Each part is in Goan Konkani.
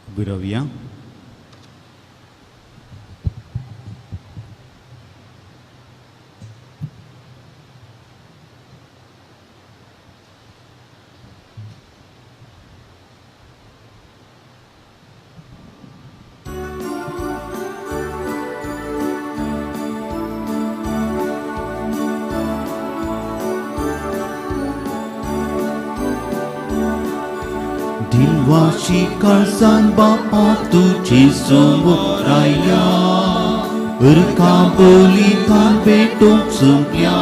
उबी रावया. दिलवाशी काळजान बापा तुजी समोर आयल्या, अर्का बलिदान भेटूंक सोंपल्या.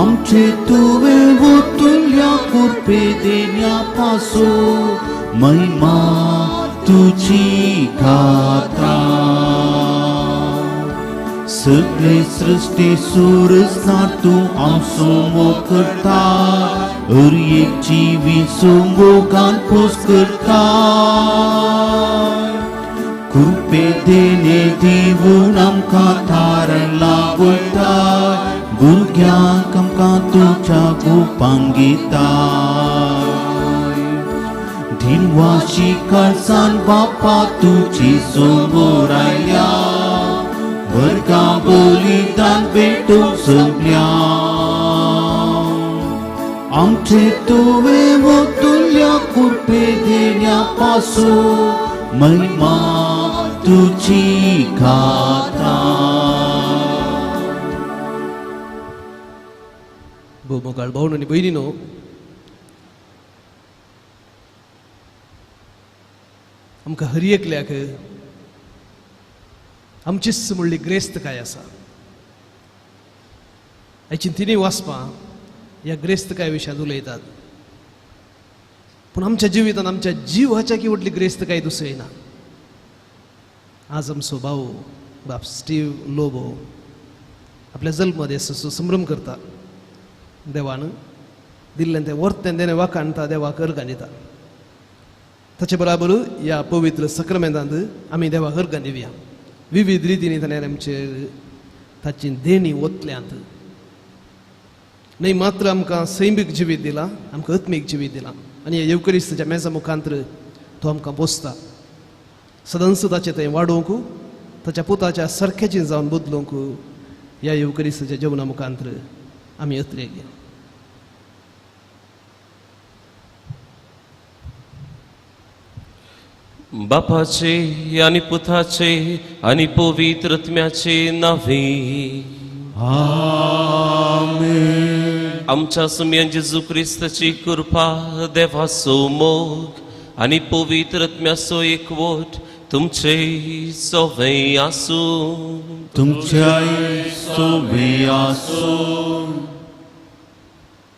आमचे तुवें वतुल्या कृपे देण्या पासो महिमा तुजी गाता. सगळे सृश्टी सुरसनार तूं आमचो मोग करता, हर एक जिवी संभोगान खोस करता. कृपे देणे दिवन आमकां तारण लागयता, भुरग्यांक आमकां तुज्या गोपांक घेता. दिनवाशी काळजान बापा तुजी समोर आयल्या, वर्गां बलिदान भेटूंक सोंपल्या. आमचे तुवें वतुल्या कृपे देण्या पासो महिमा तुजी गाता. भोव भावन आनी भयणीनो, आमकां हर एकल्याक आमचीच म्हणली ग्रेस्तकाय आसा. हाची तिनूय वाचपां ह्या ग्रेस्तकाय विशयांत उलयतात, पूण आमच्या जिवितांत आमच्या जिवाच्या की व्हडली ग्रेस्तकाय दुसरी ना. आज आमचो भाव बाब स्टीव लोबो आपल्या जल्मदेसाचो संभ्रम करता. देवान दिल्लें तें वर्तें देणें वाखाणता, देवाक अर्गां दिता. ताचे बराबर ह्या पवित्र सक्रमेंतांत आमी देवाक अर्गां दिवया. विविध रितींनी ताणें आमचेर ताची देणी ओतल्यांत. न्हय मात्र आमकां सैमीक जिवीत दिलां, आमकां आत्मीक जिवीत दिलां आनी ह्या येवकरिस्ताच्या मेजा मुखांत तो आमकां पोसता. सदांच ताचें थंय वाडोवंक, ताच्या पुताच्या सारकेचें जावन बदलूंक ह्या येवकरिस्ताच्या जेवणा मुखांत आमी अत्रेक घेया. बापाचे आनी पुताचे आनी पवित्र आत्म्याचे नावे आमेन. आमच्या सुम्यान जेजू क्रिस्ताची कृपा, देवाचो मोग आनी पवित्र आत्म्याचो एकवट तुमचे सवय आसूं. तुमच्याय सोबे आसूं.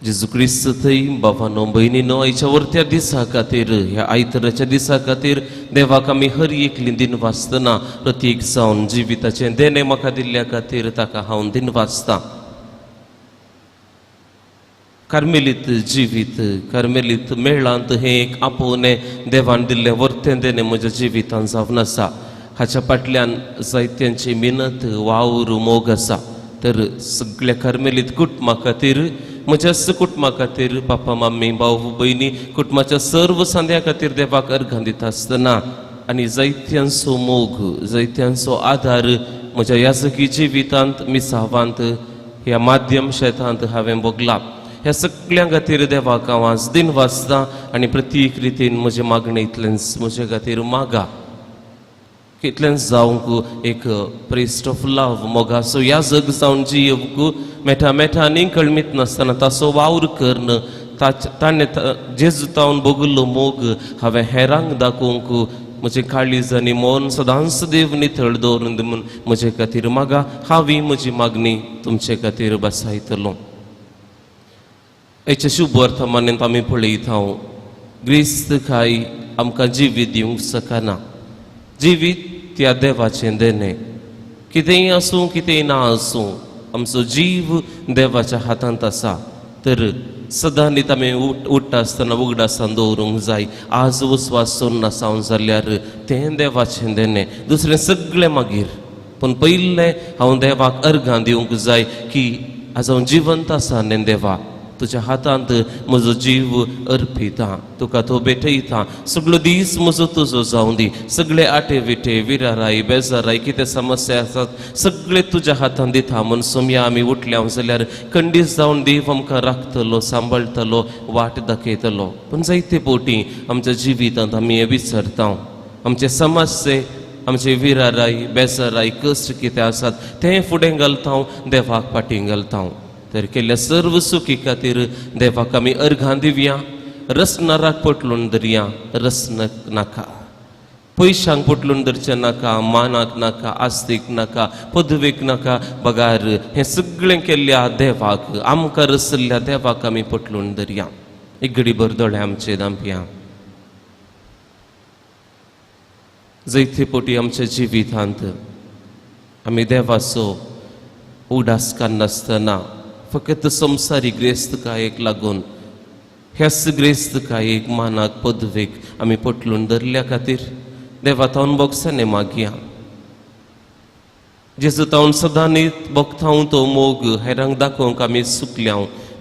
जेजू क्रिस्त थंय बाबानो भयणीनो, आयच्या वरत्या दिसा खातीर, ह्या आयतराच्या दिसा खातीर देवाक आमी हर एकली दिन वाचतना प्रत्येक जावन जिविताचें देणें म्हाका दिल्ल्या खातीर ताका हांव दिन वाचतां. कार्मेलीत जिवीत, कार्मेलीत मेळांत हें एक आपोवणें देवान दिल्लें वर्तें देणें म्हज्या जिवितान जावन आसा. हाच्या फाटल्यान जायत्यांची मिनत, वावर, मोग आसा. तर सगळ्या कार्मेलीत कुटुंबा खातीर, म्हज्याच कुटुंबा खातीर, पापा मम्मी भाव भयणी कुटुंबाच्या सर्व सांद्या खातीर देवाक अर्घां दिता आसतना आनी जायत्यांचो मोग, जायत्यांचो आदार म्हज्या याजकी जिवितांत, मिसावांत, ह्या माध्यम शेतांत हांवें भोगला. ह्या सगळ्यां खातीर देवाक हांव आज दिन वाचतां आनी प्रत्येक रितीन म्हजें मागणें इतलेंच, म्हजे खातीर मागा इतलेंच जावंक एक प्रिस्ट ऑफ लव, मोगाचो याजक जावन जियेवंक, मेठा मेठांनी कळमीत नासतना ताचो वावर करून ताणें जेजुतावन भोगिल्लो मोग हांवें हेरांक दाखोवंक म्हजें काळीज आनी मन सदांच देव नितळ दवरून म्हूण म्हजे खातीर मागा. हांव म्हजी मागणी तुमचे खातीर बसायतलो. हेच्या शुभ वर्तमानांत आमी पळयत हांव ग्रिस्त काय आमकां जिवीत दिवंक शकना. जिवीत त्या देवाचें देणें, कितेंय आसूं कितेंय ना आसूं आमचो जीव देवाच्या हातांत आसा. तर सदांनीत आमी उठ्ठा आसतना उगडासान दवरूंक जाय, आज उस्वास सोडना जावन जाल्यार तें देवाचें देणें, दुसरें सगळें मागीर. पूण पयलें हांव देवाक अर्घां दिवंक जाय की आज हांव जिवंत आसा न्ही देवा, तुज्या हातांत म्हजो जीव अर्पिता, तुका तो भेटयता. सगळो दीस म्हजो तुजो जावं दी. सगळे आटे विटे विराराय बेजाराय कितें समस्या आसात सगळे तुज्या हातांत दिता म्हूण सोमया आमी उठल्या जाल्यार खंडीत जावन देव आमकां राखतलो, सांबाळटलो, वाट दाखयतलो. पूण जायते पोटी आमच्या जिवितांत आमी हें विसरता. आमचे समस्ये, आमचे विराराय बेजाराय कश्ट कितें आसात तें फुडें घालता, देवाक फाटीं घालता. तर केल्ल्या सर्व सुखी खातीर देवाक आमी अर्घां दिवया. रसनाराक पोटलून धरया, रसनक नाका, पयशांक पोटलून धरचें नाका, मानाक नाका, आस्तीक नाका, पदवेक नाका, बगार हें सगळें केल्ल्या देवाक, आमकां रसल्ल्या देवाक आमी पोटलून धरया. एक घडी भर दोळे आमचे दांपया. जैते पोटी आमच्या जिवितांत आमी देवाचो उडास काडनासतना फकत संवसारी ग्रेस्तकायेक लागून ह्याच ग्रेस्तकायेक, मानाक, पदवेक आमी पोटलून धरल्या खातीर देवा तावन बोगसाने मागया. जेजू तावन सदांनीत भोगता तो मोग हेरांक दाखोवंक आमी चुकल्या,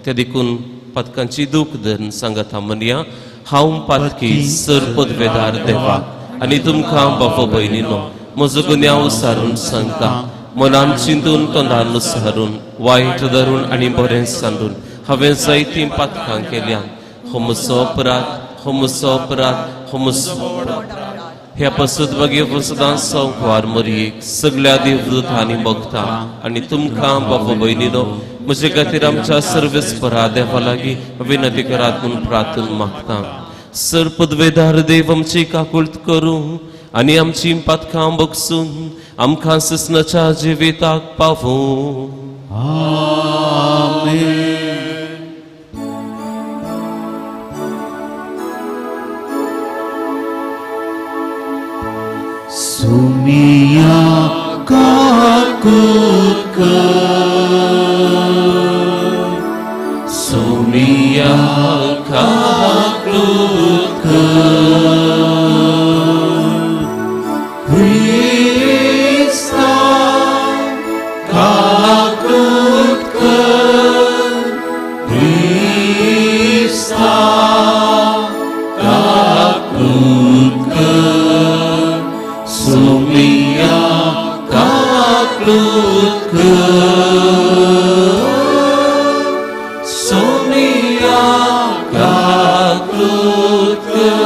ते देखून पातकांची दूख धरून सांगता म्हणया, हांव पातकी सर पदवेदार देवाक आनी तुमकां बाबा भयणीनो म्हजो गुन्यांव सारून सांगता. मनान चिंतून, तोंडान सारून, वायट धरून आनी बरें सांडून हांवें जायतीं पातकां केल्यान. हो म्हजो अपराध, हो म्हजो अपराध, हो म्हजो अपराध. ह्या पासत मागीर सदांच संवसार मरयेक सगळ्या देवदूतांनी भोगता आनी तुमकां बाबा भयणीनो म्हजे खातीर आमच्या सर्वेस्परा देवा लागीं विनंती करात म्हूण प्रार्थना मागता. सर पदवेदार देव आमची काकुळट करूं आनी आमची पातकां बगसून आमकां ससनाच्या जिविताक पावूं. आमेन. सुमिया काकुत कर, सुमिया काकुत कर, क्रिस्ता काकुत कर, क्रिस्ता काकुत कर, सुमिया काकुत कर, सुमिया काकुत कर.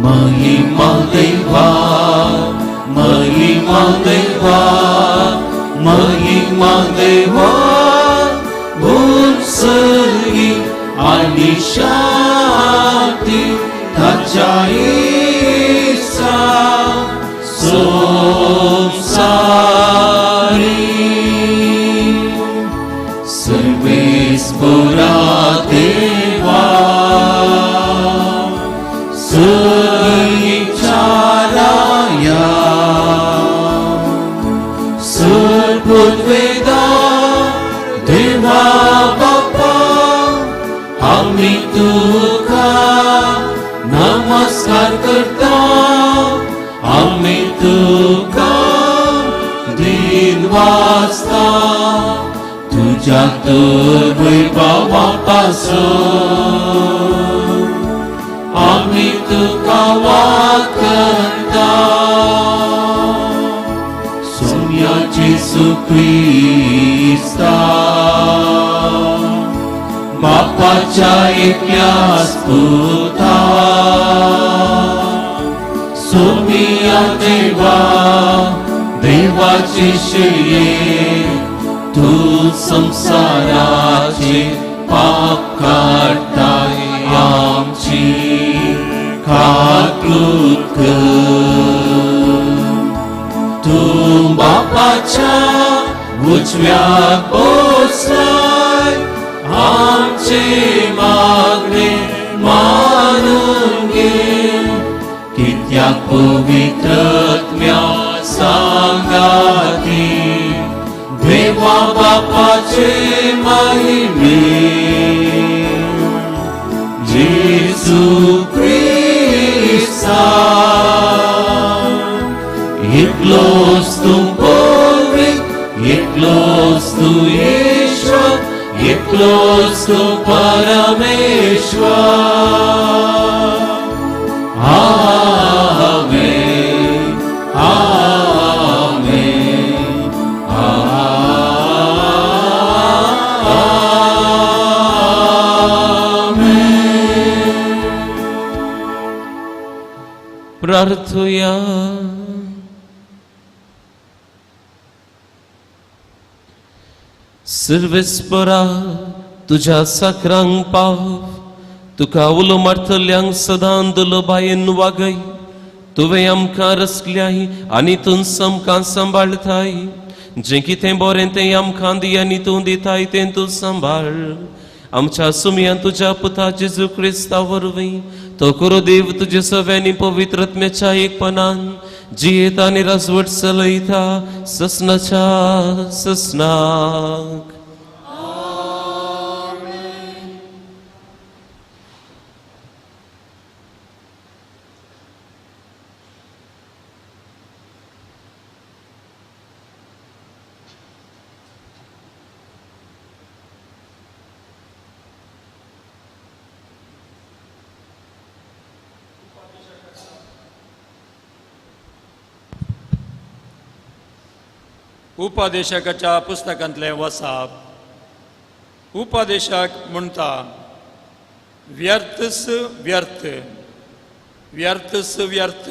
महिमा देवा, महिमा देवा, महिमा देवा, उत्सर्गी आणि शांती ताच्या इत्सा संसारी. सर्वेस्परा देवा, सगळीचाराया, सर्ववेदा देवा बापा, आमी तुका नमस्कार करता, आमी तुका दिन वाजता, तुज्या तर वैभवा पासून आमी तुका वाकता. सोम्या जेजू क्रिस्ता, बापाच्या एकल्याच पुता, सोमिया देवा, देवाची शिये, तूं संसाराचे पाप काडटाय, आमची काकुळट कर. तूं बापाच्या उजव्याक बसलाय, आमचे मागणे मानून घे. कित्याक पवित्रत्म्या सांगाती देवा बापाचे महिमे, जेजू क्रिस्ता एकलोच तूं पवित्र, एकलोच तूं ईश्वर, एकलोच तूं परमेश्वर. आमेन, आमेन, आमेन. प्रार्थुया. सर्वेस्परा तुज्या साकरांक पाव, तुका उलो मारतल्यांक सदां दुलोबायेन वागय. तुवें आमकां रचल्याय आनी तूं आमकां सांबाळटाय. जें कितें बरें तें आमकां दी आनी तूं दिताय तें तूं सांबाळ. आमच्या सुमयान तुज्या पुता जेजू क्रिस्ता वरवीं तो करो देव तुजे सव्यांनी पवित्र आत्म्याच्या एकपणान जियेता आनी राजवट चलयता ससनाच्या ससनाक. उपदेशकाच्या पुस्तकांतलें वसाप. उपदेशक म्हणटा, व्यर्थच व्यर्थ, व्यर्थच व्यर्थ,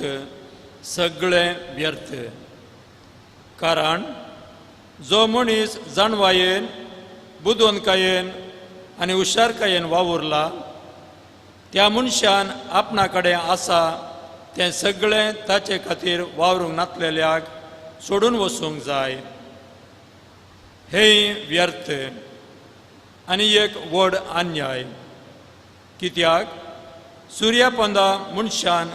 सगळें व्यर्थ. कारण जो मनीस जाणवायेन, बुदवंतकायेन आनी हुशारकायेन वावुरला त्या मनशान आपणा कडेन आसा तें सगळें ताचे खातीर वावरूंक नातलेल्याक सोडून वचूंक जाय. हें व्यर्थ आनी एक व्हड अन्याय. कित्याक सुर्यापंदा मनशान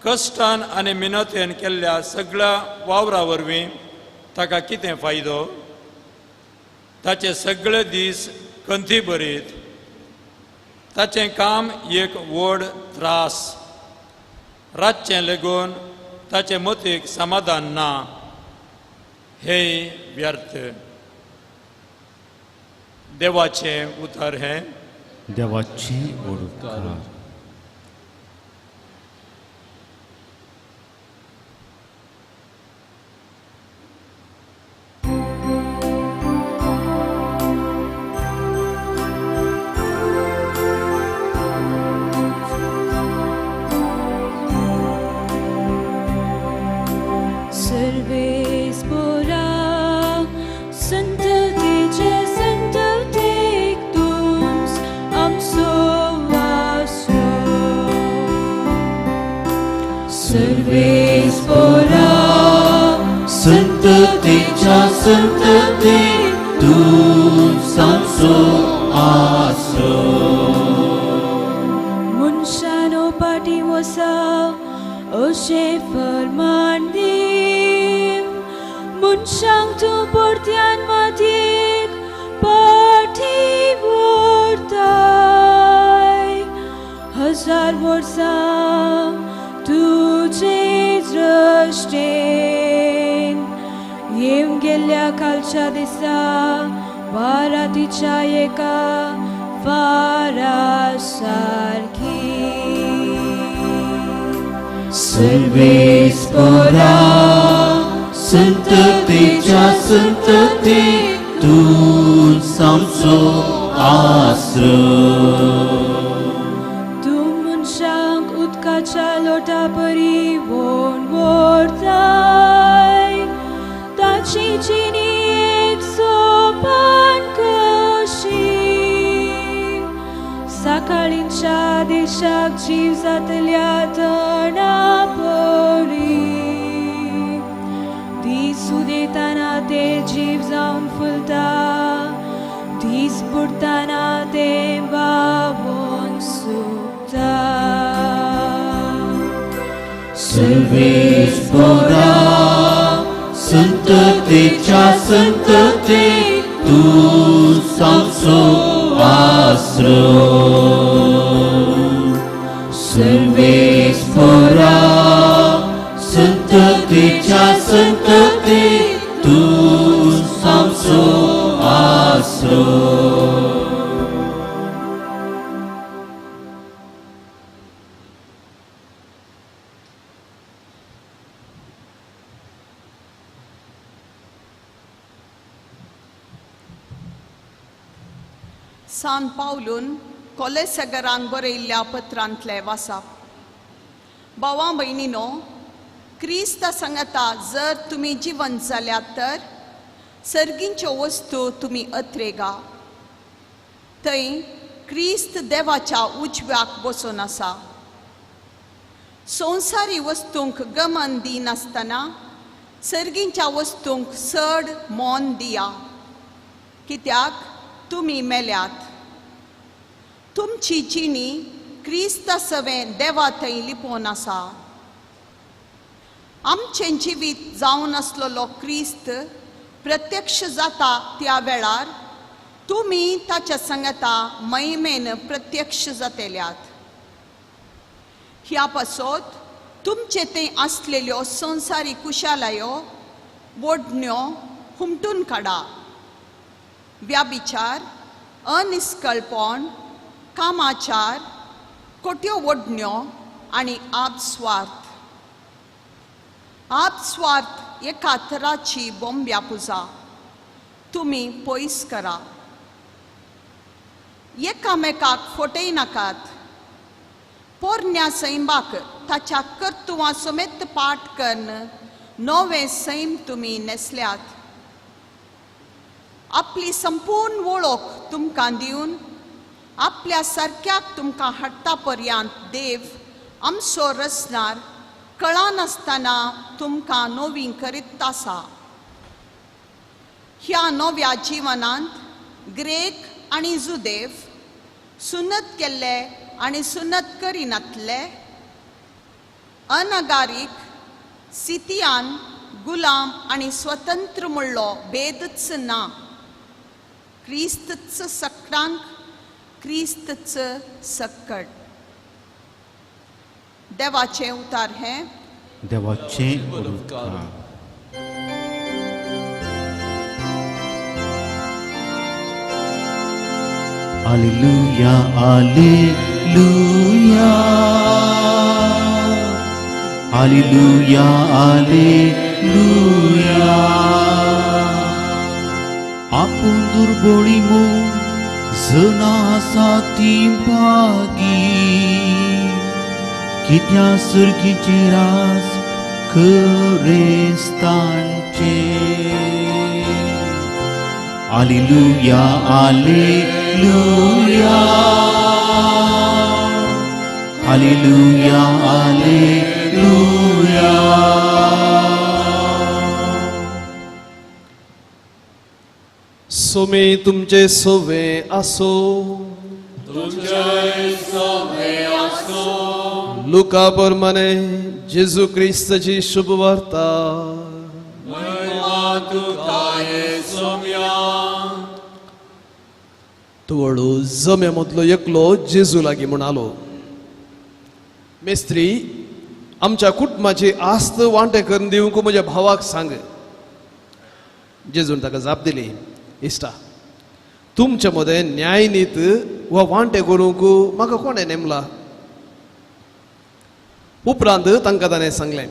कश्टान आनी मिनतेन केल्ल्या सगळ्या वावरा वरवीं ताका कितें फायदो? ताचे सगळे दीस कंथी भरीत, ताचें काम एक व्हड त्रास, रातचें लेगून ताचे मतीक समाधान ना. हें व्यर्थ. देवाचें उतर हें. देवाचें उतर. संततेच्या संतते तूं आमचो आसरो. मनशानो पाटी वसा अशें फर्मान दी, मनशांक तूं परत्यान मातयेक पाटी व्हरताय. हजार वर्सां तुजे दृश्टेन येवन गेल्ल्या कालच्या दिसा वारातीच्या एका फारा सारखी. सर्वेस्परा संततेच्या संतते तूं आमचो आसरो. तूं मनशांक उदकाच्या लोटा परी वोन व्हरताय, ताची जिणी एक सोपान कशी. सकाळींच्या देशाक जीव जातल्या तणा परी, दीस उदेताना ते जीव जावन फुलता, दीस बुडटाना ते बावून सुकता. सर्वेस्परा संततेच्या संतते तूं आमचो आसरो. सर्वेस्परा संततेच्या सान पावलून कोलेसगरांक बरयल्ल्या पत्रांतले वासाप. भावा भयणीनो, क्रिस्ता सांगता जर तुमी जिवंत जाल्यात तर सर्गींच्यो वस्तू तुमी अत्रेगा. थंय क्रिस्त देवाच्या उजव्याक बसून आसा. संवसारी वस्तूंक गमन दिनासतना सर्गींच्या वस्तूंक चड मन दिया, कित्याक तुमी मेल्यात. तुमची जिणी क्रिस्ता सवें देवा थंय लिपोवन आसा. आमचें जिवीत जावन आसलेलो क्रिस्त प्रत्यक्ष जाता त्या वेळार तुमी ताच्या सांगता महिमेन प्रत्यक्ष जातेल्यात. ह्या पासत तुमचे थंय आसलेल्यो संवसारी कुशालायो वोडण्यो हुमटून काडा. व्याभिचार, अनिस्कळपण, कामाचार, खोट्यो वोडण्यो आनी आपस्वार्थ. आपस्वार्थ एका थराची बोंब्या पुजा तुमी पयस करा. एकामेकाक फटय नाकात. पोरण्या सैमाक ताच्या कर्तुवां समेत पाठ करून नवें सैम तुमी न्हेसल्यात. आपली संपूर्ण वळख तुमकां दिवन आपल्या सारक्याक तुमकां हाडटा पर्यंत देव आमचो रचणार कळनासतना तुमकां नवी करीत आसा. ह्या नव्या जिवनांत ग्रेक आनी जुदेव, सुन्नत केल्ले आनी सुन्नत करिनातले, अनगारीक, सितियान, गुलाम आनी स्वतंत्र म्हणलो भेदच ना. क्रिस्तच सकटांक, क्रिस्तच सक्कड. देवाचें उतार हें. देवाचें उतार. Alleluia, alleluia, alleluia, alleluia. आपूण दुर्बोळी म्हूण जना आसा ती भागी, कित्या सुर्गीचे रास क्रिस्तांचे. Alleluia, alleluia, alleluia, alleluia. सोमे तुमचे सोवे आसो. तुमचे सोवे आसो. लुका प्रमाणे जेजू क्रिस्ताची शुभवार्ता. महिमा तुका सोम्या. तुवळू जम्या मदलो एकलो जेजू लागीं म्हणालो, मेस्त्री, आमच्या कुटुंबाची आस्त वांटे करून दिवंक म्हज्या भावाक सांग. जेजून ताका जाप दिली, इश्टा, तुमच्या मदें न्यायनीत वा वांटे करूंक म्हाका कोणें नेमला? उपरांत तांकां ताणें सांगलें,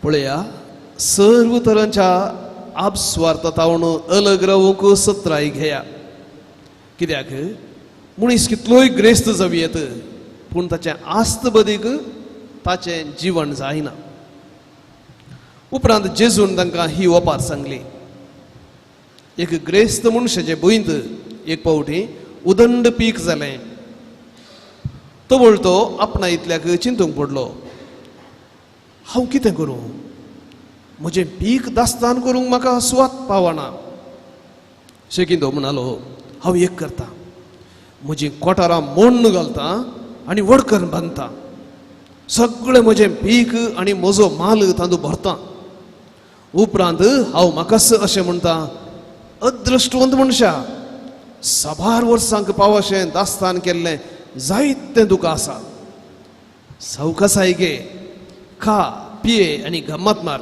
पळया, सर्व तरांच्या आपस्वार्था तावन अलग रावूंक सत्राय घेया. कित्याक मनीस कितलोय ग्रेस्त जावं येत, पूण ताचें आस्त बदीक ताचें जिवन जायना. उपरांत जेजून तांकां ही ओपार सांगली. एक ग्रेस्त मनशाचे भुंयत एक फावटी उदंड पीक जालें. तो वळतो आपणा इतल्याक चिंतूंक पडलो, हांव कितें करूं? म्हजें पीक दास्तान करूंक म्हाका सुवात पावना. शेकीं तो म्हणालो, हांव एक करता, म्हजीं कोठारां मोण्ण घालता आनी व्हड करून बांदता. सगळें म्हजें पीक आनी म्हजो माल तातूंत भरता. उपरांत हांव म्हाकाच अशें म्हणटा, अदृश्टवंत मनशा, साबार वर्सांक पावशें दास्तान केल्लें जायतें तुका आसा. सवकासाय घे, खा, पिये आनी गम्मत मार.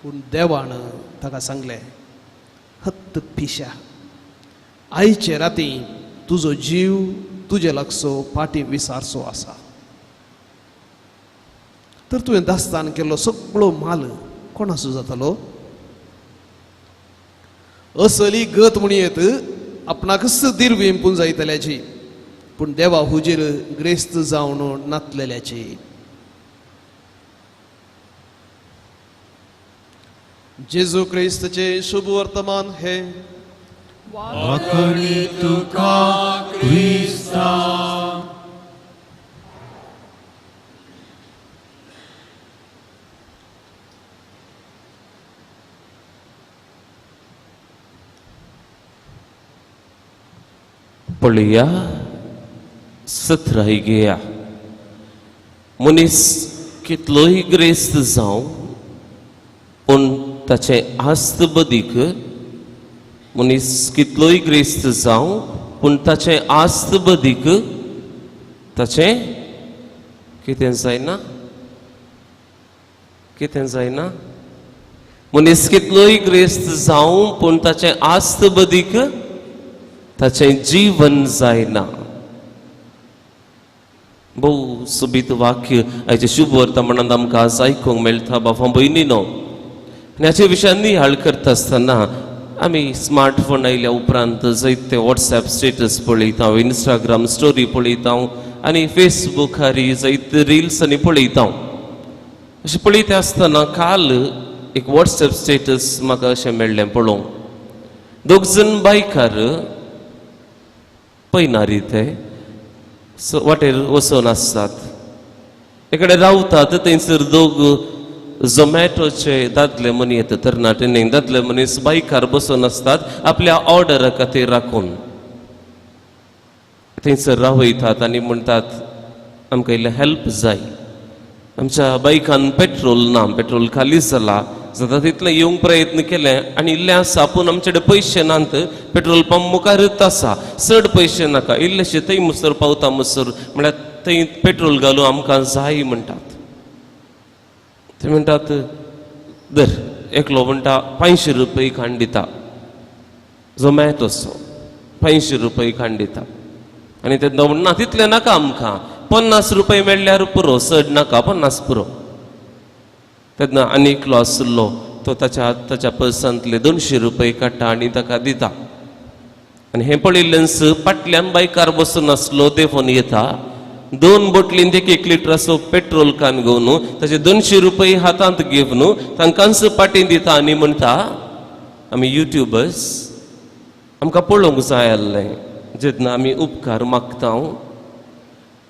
पूण देवान ताका सांगलें, हत्त पिशा, आयचे राती तुजो जीव तुजे लागसो फाटीं विसारचो आसा. तर तुवें दास्तान केल्लो सगळो माल कोणाचो जातालो? असली गत म्हणयेत आपणाकच दिर्वी पुंजायतल्याची, पूण देवा हुजीर ग्रेस्त जावन नातलेल्याची. जेजू क्रिस्तचे शुभ वर्तमान हे. वाखणी तुका क्रिस्ता. पळया सतराय घेया मनीस कितलोय ग्रेस्त जावं पूण ताचें आस्त बदीक, मनीस कितलोय ग्रेस्त जावं पूण ताचें आस्त बदीक ताचें कितें जायना, कितें जायना. मनीस कितलोय ग्रेस्त जावं पूण ताचें आस्त बदीक ताचें जीवन जायना. भोव सोबीत वाक्य आयचें शुभ वर्तमानांत आमकां आज आयकूंक मेळटा बाबा भयणीनो. आनी हाचे विशयान नियाळ करता आसतना आमी स्मार्टफोन आयल्या उपरांत जायते वॉट्सएप स्टेटस पळयता, इंस्टाग्राम स्टोरी पळयता आनी फेसबुकार जायते रिल्स आनी पळयता. अशें पळयता आसतना काल एक वॉट्सएप स्टेटस म्हाका अशें मेळ्ळें पळोवंक. दोग जण बायकार पयनारी ते वाटेर वचून आसतात, एकडे रावतात. थंयसर दोग झोमॅटोचे दादले मनी येता, तरणाटे न्ही, दादले मनीस बायकार बसून आसतात आपल्या ऑर्डरा खातीर राखून. थंयसर रावयतात आनी म्हणटात आमकां इल्लें हेल्प जाय, आमच्या बायकान पेट्रोल ना, पेट्रोल खाली जाला, जाता तितलें येवंक प्रयत्न केले आनी इल्लें आसा पूण आमचे कडेन पयशे नात, पेट्रोल पंप मुखारच आसा, चड पयशे नाका, इल्लेशे थंय मुसर पावता मुसर म्हळ्यार थंय पेट्रोल घालूं आमकां जाय म्हणटात. ते म्हणटात दर एकलो म्हणटा 500 रुपये खाण दिता, झोमॅटोचो 500 रुपये खाण दिता. आनी तेन्ना म्हणना तितलें नाका आमकां, 50 रुपये मेळ्ळ्यार पुरो, चड नाका, 50 पुरो. तेन्ना आनी एकलो आशिल्लो तो ताच्या ताच्या पर्सांतले 200 रुपये काडटा आनी ताका दिता. आनी हें पळयल्ल्यान फाटल्यान बायकार बसून आसलो देंवून येता, 2 बोटलीन 1 लिटराचो पेट्रोल can घेवन ताचे 200 रुपये हातांत घेवन तांकांच पाटी दिता आनी म्हणटा आमी युट्युबर्स, आमकां पळोवंक जाय आसलें जेन्ना आमी उपकार मागता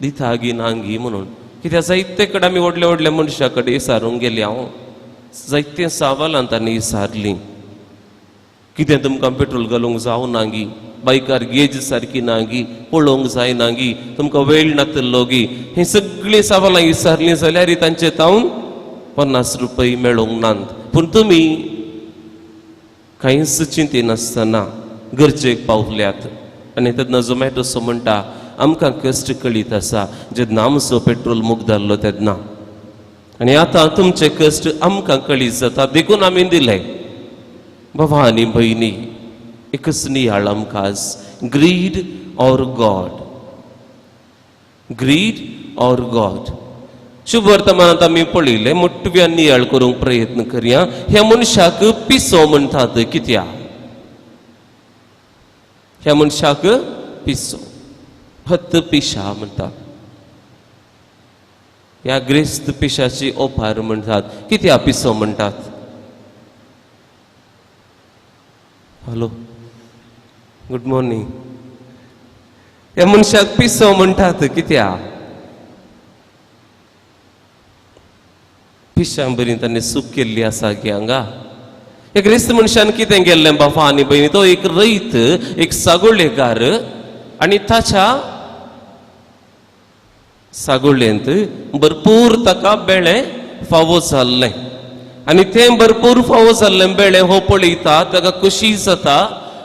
दिता गी ना गी म्हणून. कित्याक जायते कडेन आमी व्हडल्या व्हडल्या मनशा कडेन इसारूंक गेली हांव, जायते सवालां तांणी इसारलीं, कितें तुमकां पेट्रोल घालूंक जावं ना गी, बायकार गेज सारकी ना गी, पळोवंक जायना गी, तुमकां वेळ नातलो गी, हीं सगळीं सवालां इसारलीं जाल्यार तांचे तावन 50 रुपये मेळोवंक नात. पूण तुमी कांयच चिंतिनासतना गरजेक पावल्यात. आनी तेन्ना झोमॅटोसो म्हणटा आमकां कश्ट कळीत आसा जेन्ना आमचो पेट्रोल मुगदारलो तेन्ना, आनी आतां तुमचे कश्ट आमकां कळीत जाता देखून आमी दिले. बाबा आनी भयणी, एकच नियाळ आमकां आज, greed or God, greed or God. शुभ वर्तमानांत आमी पळयलें, मोटव्या नियाळ करूंक प्रयत्न करया. ह्या मनशाक पिसो म्हणटात कित्याक? ह्या मनशाक पिसो, हत्त पिशा म्हणटात, ह्या ग्रेस्त पिशाची ओपार म्हणटात. कित्याक पिसो म्हणटात? Hello, good morning. ह्या मनशाक पिसो म्हणटात कित्याक? पिशां बरी ताणें सूख केल्ली आसा की हांगा. एक क्रिस्त मनशान कितें केल्लें बाबा आनी भयणी, तो एक रयत, एक सागोळेकार, आनी ताच्या सागोळेंत भरपूर ताका बेळें फावो जाल्लें, आनी तें भरपूर फावो जाल्लें बेळें हो पळयता, ताका खोशी जाता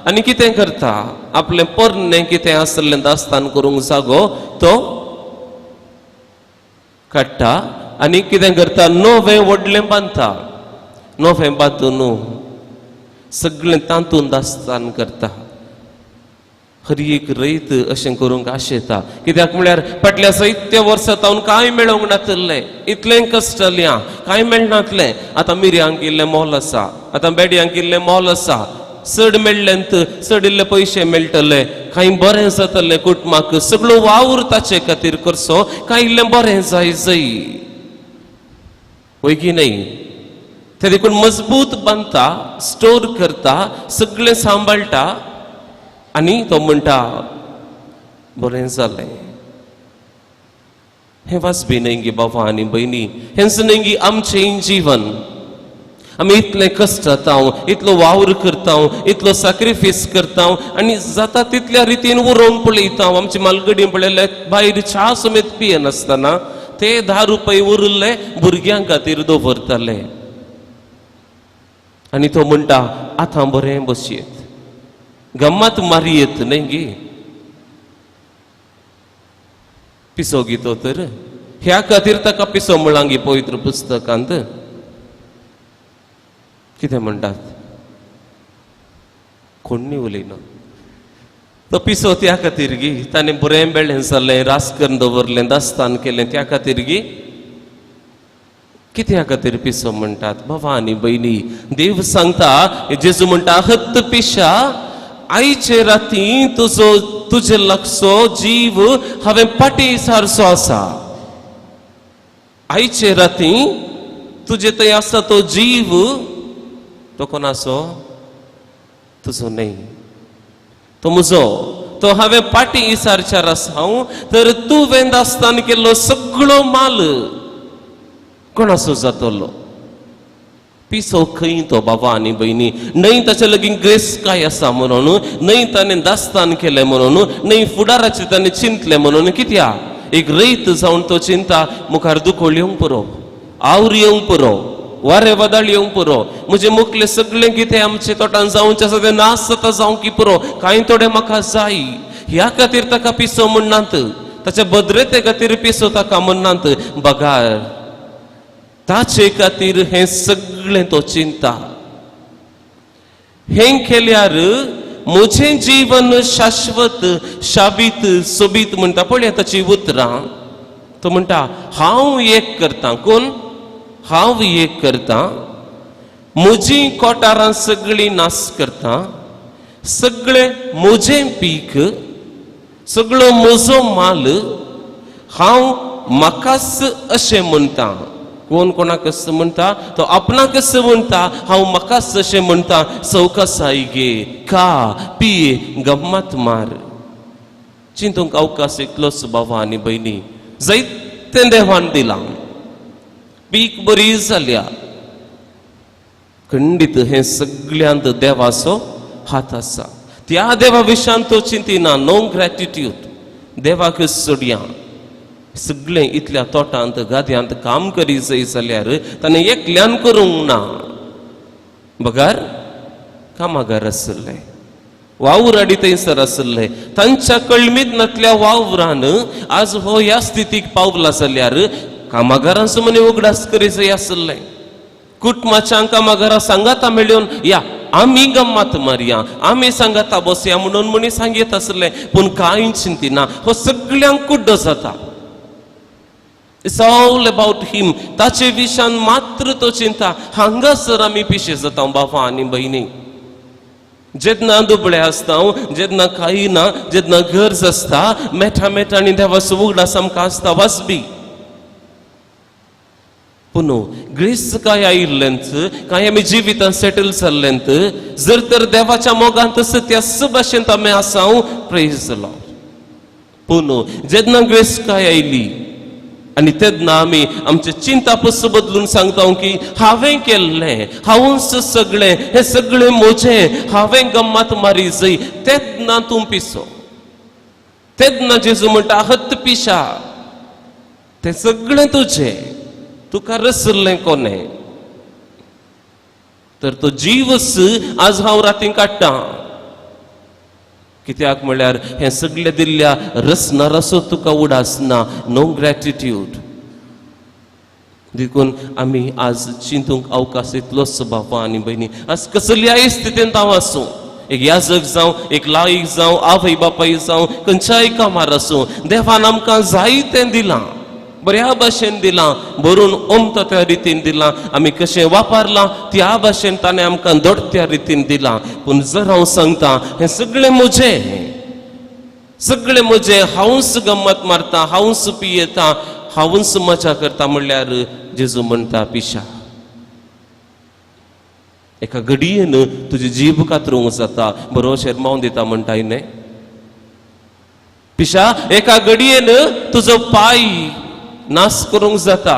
आनी कितें करता, आपलें पोरणें कितें आसलें दास्तान करूंक जागो तो काडटा आनी कितें करता, नवें व्हडलें बांदता, नवें बांदून सगळें तातूंत दास्तान करता. हर एक रयत अशें करूंक आशेता, कित्याक म्हळ्यार फाटल्या जायत्या वर्सां तावन कांय मेळोवंक नातलें, इतलें कश्ट जालें, कांय मेळनातलें. आतां मिरयांक इल्लें मोल आसा, आतां बेडयांक इल्लें मोल आसा, चड मेळ्ळेंत चड इल्ले पयशे मेळटले, कांय बरें जातलें कुटुंबाक, सगळो वावर ताचे खातीर करचो, कांय इल्लें बरें जाय जय वय की न्हय. ते देखून मजबूत बांदता, स्टोर करता, सगळें सांबाळटा आनी तो म्हणटा बरें जालें. हें वाचपी न्हय गे बाबा आनी भयणी, हेंच न्हय गे आमचें जीवन. आमी इतलें कश्ट जाता, इतलो वावर करता, इतलो सॅक्रिफायस करता आनी जाता तितल्या रितीन उरोवन पळयता. आमची मालगडी पळयले भायर च्या समेत पियनासतना ते 10 रुपये उरिल्ले भुरग्यां खातीर दवरताले. आनी तो म्हणटा आतां बरें बसयेत, गम्मत मारयेत न्हय गे. पिसो घेतो तर ह्या खातीर ताका पिसो म्हळां गे पवित्र पुस्तकांत. कितें म्हणटात कोण्णी उलयना. तो पिसो त्या खातीर गी ताणें बरें बेळें जालें, रास करून दवरलें, दास्तान केलें, त्या खातीर गी. कित्या खातीर पिसो म्हणटात बाबा आनी भयणी? देव सांगता, जेजू म्हणटा हत्त पिशा, आयचे राती तुजो तुजे लागचो जीव हांवें पाटी सारचो आसा. आयचे राती तुजे थंय आसा तो जीव तो कोणाचो? तुजो न्हय, तो म्हजो. तो हांवें पाटी इसारच्यार आसा हांव, तर तुवें दास्तान केल्लो सगळो माल कोणाचो जातलो? पिसो खंय तो बाबा आनी भयणी? न्हय ताचे लागीं ग्रेस काय आसा म्हणून, न्हय ताणें दास्तान केलें म्हणून, न्हय फुडाराचें ताणें चिंतलें म्हणून. कित्याक एक रयत जावन तो चिंता मुखार दुखोळ येवंक पुरो, आवर येवंक पुरो, वारे वादळ येवंक पुरो, म्हजे मुखले सगळें कितें आमचे तोटान जावचें आसा तें नास जाता जावंक पुरो, कांय थोडें म्हाका जाय. ह्या खातीर ताका पिसो म्हणनात, ताच्या भद्रते खातीर पिसो ताका म्हणनात. बगार ताचे खातीर हें सगळें तो चिंता. हें केल्यार म्हजें जीवन शाश्वत शाबीत सोबीत म्हणटा. पळया ताची उतरां, तो म्हणटा हांव एक करतां. कोण? हांव एक करतां, म्हजी कोटारां सगळीं नाश करतां, सगळें म्हजें पीक, सगळो म्हजो माल हांव म्हाकाच अशें म्हणटा. कोण कोणाक म्हणटा? तो आपणाकच म्हणटा, हांव म्हाकाच अशें म्हणटा. सवकासाय घे, खा पिये, गम्मत मार. चिंतूंक अवकाश इतलोच बाबा आनी भयणी, जायतें देवान दिलां, पीक बरी जाल्या, खंडीत हें सगळ्यांत देवाचो हात आसा. त्या देवा विशयान तो चिंतिना, नो ग्रॅटिट्यूड. देवाक सोडया, सगळें इतल्या तोटांत गाद्यांत काम करी जाय जाल्यार ताणें एकल्यान करूंक ना, बगार कामागार आशिल्ले, वावर आडी थंयसर आशिल्ले. तांच्या कळमीत नातल्या वावरान आज हो ह्या स्थितीक पावला जाल्यार कामागारांचो म्हणे उगडास करी जाय आशिल्ले. कुटुंबाच्या कामागारां सांगाता मेळून या आमी गम्मत मारया, आमी सांगाता बसया म्हणून म्हणी सांगीत आसले. पूण कांय चिंतिना, हो सगळ्यांक कुड्डो जाता. It's all about him. ताचे विशयान मात्र तो चिंता. हांगासर आमी पिशे जाता बाबा आनी भयणी. जेन्ना दुबळे आसता, जेन्ना कांय ना, जेन्ना गरज आसता, मेठा मेठा आनी देवाचो उगडास आमकां आसता वाचबी. पूण ग्रेस काय आयिल्लेंच, कांय आमी जिवितान सेटल जाल्लेंत, जर तर देवाच्या मोगांत त्याच भाशेंत आमी आसा, प्रेज लॉर्ड. पूण जेन्ना ग्रेस काय आयली आनी तेन्ना आमी आमचे चिंता पस बदलून सांगता की हांवें केल्लें, हांवूच सगळें, हें सगळें म्हजें, हांवें गम्मत मारी जय, तेन्ना तूं पिसो. तेन्ना जेजू म्हणटा हत्त पिशा, तें सगळें तुजें, तुका रसल्लें कोणें? तर तो जीवच आज हांव रातीं काडटा. कित्याक म्हळ्यार हें सगळें दिल्ल्या रसनाराचो तुका उडास ना, नो ग्रॅटिट्यूड. देखून आमी आज चिंतूंक अवकाश इतलोच बाबा आनी भयणी. आज कसल्याय स्थितींत हांव आसूं, एक याजक जावं, एक लायक जावं, आवय बापाय जावं, खंयच्याय कामार आसूं, देवान आमकां जायतें दिलां. बऱ्या भाशेन दिलां, भरून ओमता त्या रितीन दिलां, आमी कशें वापरलां त्या भाशेन ताणें आमकां दोडत्या रितीन दिलां. पूण जर हांव सांगता हें सगळें म्हजें, सगळें म्हजें, हांवूच गम्मत मारता, हांवूच पियेता, हांवूच मजा करता म्हणल्यार जेजू म्हणटा पिशा, एका घडयेन तुजी जीब कातरूंक जाता. बरो शेरमावन दिता म्हणटा न्ही पिशा, एका घडयेन तुजो पांय नाश करूंक जाता,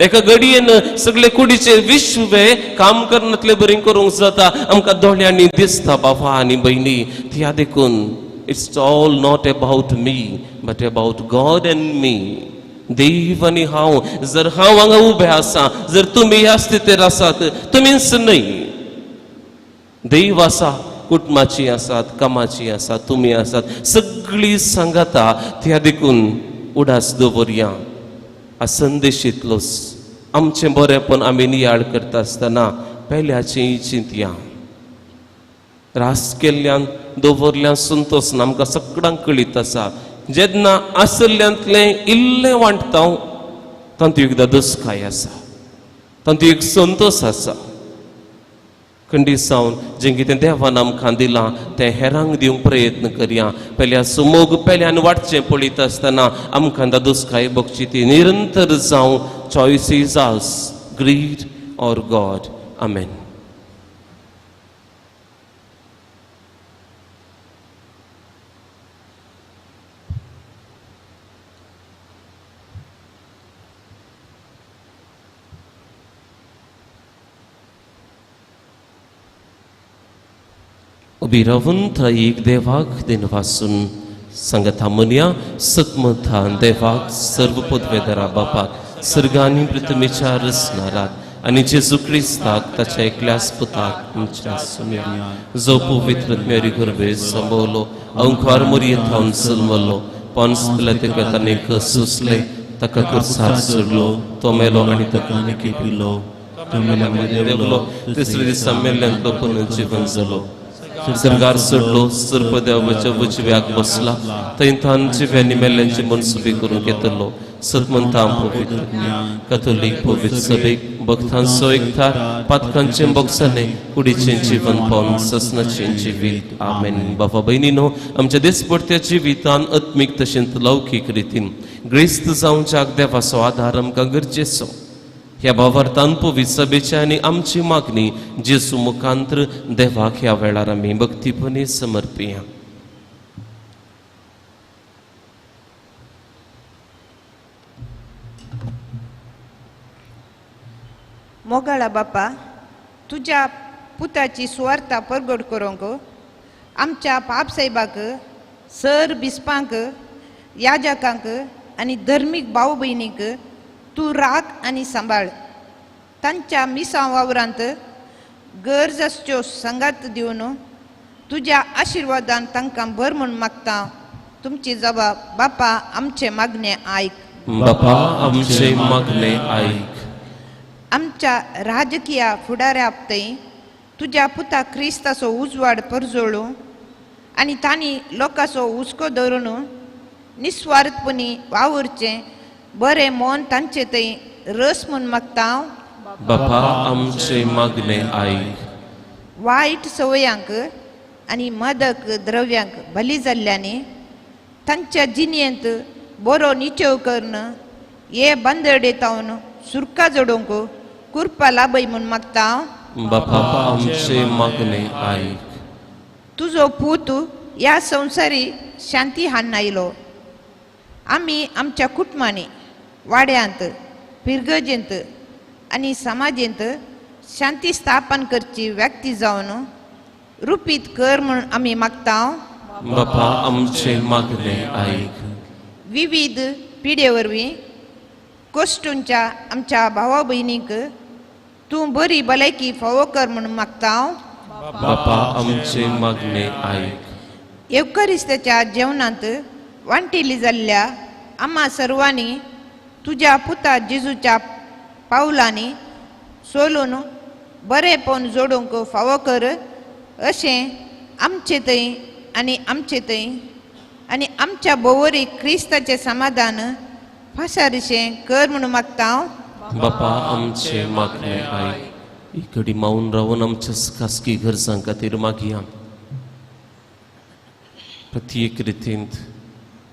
एका घडयेन सगळे कुडीचे विश्व काम करनातले बरी करूंक जाता. आमकां दोळ्यांनी दिसता बाबा आनी भयणी. त्या देखून it's all not about me but about God and me. देव आनी हांव, जर हांव हांगा उबे आसा, जर तुमी ह्या स्थितीर आसात, तुमीच न्हय, देव आसा, कुटुंबाची आसात, कामाची आसात, तुमी आसात, सगळीं सांगाता. त्या देखून उडास दवरया हा संदेशीतलोच आमचें बरेंपण आमी नियाळ करता आसतना पेल्याचें चिंतया. रास केल्ल्यान दवरल्यान संतोश आमकां सगळ्यांक कळीत आसा. जेन्ना आसल्ल्यांतलें इल्लें वांटता तातूंत एकदां दसकाय आसा, तातूंत एक संतोश आसा. खंडीत जावन जें कितें देवान आमकां दिलां तें हेरांक दिवंक प्रयत्न करया. पेल्या सुमोग पेल्यान वाटचें पळयता आसतना आमकां दादोसकाय भोगची ती निरंतर जावं. Choice is ours, greed or God. Amen. उबी रावून त्रयीक देवाक दिनवासून सांगता म्हणया. सतमथान देवाक सर्व पदवेदरा बापाक सर्गांनी पृथ्वीच्या रचणाराक आनी जेजू क्रिस्ताक ताच्या एकल्याच पुताक आमच्या सुम्या जो पवित्र मेरी गर्भे संभवलो, अंकुर मोरये थावन जल्मलो, पोन्स पिलातेक ताणें सुसले, ताका कुर्सार सोडलो, तो मेलो आनी ताका खेपिलो, तो मेल्यान देवलो, तिसऱ्या दिसा मेल्ल्यांतलो पुनर्जीवन जालो, सरकार सोडलो, सर्प देवाच्या उजव्याक बसला, थंय तान जिव्यांनी मेल्ल्यांची मनसुबी करूंक येतलो. सतमंता पवित्र कथोलीक पवित्र सभेक भक्तांचो एकठार, पातकांचें बोगसणें, कुडीचें जीवन पावन ससनाचें जिवीत. आमेन. बाबा भयणीनो, आमच्या दिसपडत्या जिवितान आत्मीक तशेंच लौकीक रितीन ग्रेस्त जावच्याक देवाचो आदार आमकां गरजेचो. ह्या भावार्थान पवित्र सभेची आनी आमची मागणी जेजू मुखांत्र देवाक ह्या वेळार आमी भक्तीपणी समर्पिया. मोगाळा बापा, तुज्या पुताची सुवार्ता परगट करूंक आमच्या पापसाहेबाक, सर बिस्पांक, याजकांक आनी धर्मीक भाव भयणीक तूं राख आनी सांबाळ. तांच्या मिसां वावरांत गरज आसच्यो सांगात दिवन तुज्या आशिर्वादान तांकां भर म्हूण मागता. तुमची जबाब बापा आमचे मागणे आयक. बापा आमचे मागणे आयक. आमच्या राजकीय फुडाऱ्या थंय तुज्या पुता क्रिस्ताचो उजवाड परजळू आनी तांणी लोकांचो हुस्को धरून निस्वार्थपणी वावुरचें बरें मन तांचे थंय रस म्हूण मागता. बापा आमचे मागणे आयक. वायट संवयांक आनी मादक द्रव्यांक बली जाल्ल्यांनी तांच्या जिणेंत बरो निचेव करून हे बांदडे तावन सुरका जोडूंक कुरपा लाभय म्हूण मागता. बापा आमचे मागणे आयक. तुजो पूत ह्या संवसारी शांती हाडून आयलो. आमी आमच्या कुटुंबांनी, वाड्यांत, पिरगजेंत आनी समाजेंत शांती स्थापन करची व्यक्ती जावन रुपीत कर म्हूण आमी मागता. बापा आमचे मागणे आयक. विविध पिडे वरवीं कोश्टूंच्या आमच्या भावा भयणीक तूं बरी भलायकी फावो कर म्हूण मागता. बापा आमचे मागणे आयक. येवकरिस्ताच्या जेवणांत वांटिली जाल्ल्या आम्हा सर्वांनी तुज्या पुता जेजूच्या पावलांनी सोलून बरेंपण जोडूंक फावो कर अशें आमचे थंय आनी आमचे थंय आनी आमच्या बोवरी क्रिस्ताचें समाधान फासारशें कर म्हणून मागता. बापा आमचे मागणे आयक. इकडी मावन रावन आमच्या खासगी गरजां खातीर मागया. प्रत्येक रितींत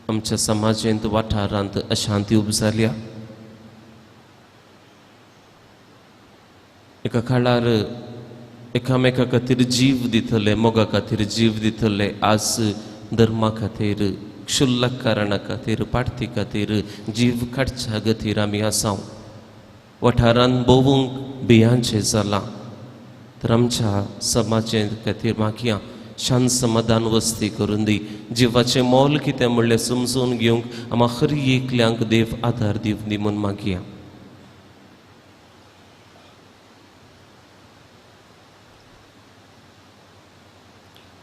आमच्या समाजेंत वाठारांत अशांती उब जाल्या. एका काळार एकामेका खातीर जीव दितले, मोगा खातीर जीव दितले, आज धर्मा खातीर, क्षुल्लक कारणा खातीर, पार्टी खातीर जीव काडच्या गतीर आमी आसा. वाठारांत भोवूंक बियांचें जालां. तर आमच्या समाजे खातीर मागया शांत समाधान वस्ती करून दी. जिवाचें मोल कितें म्हणलें समजून घेवंक आमकां हर एकल्यांक देव आदार दिवं दी म्हूण मागया.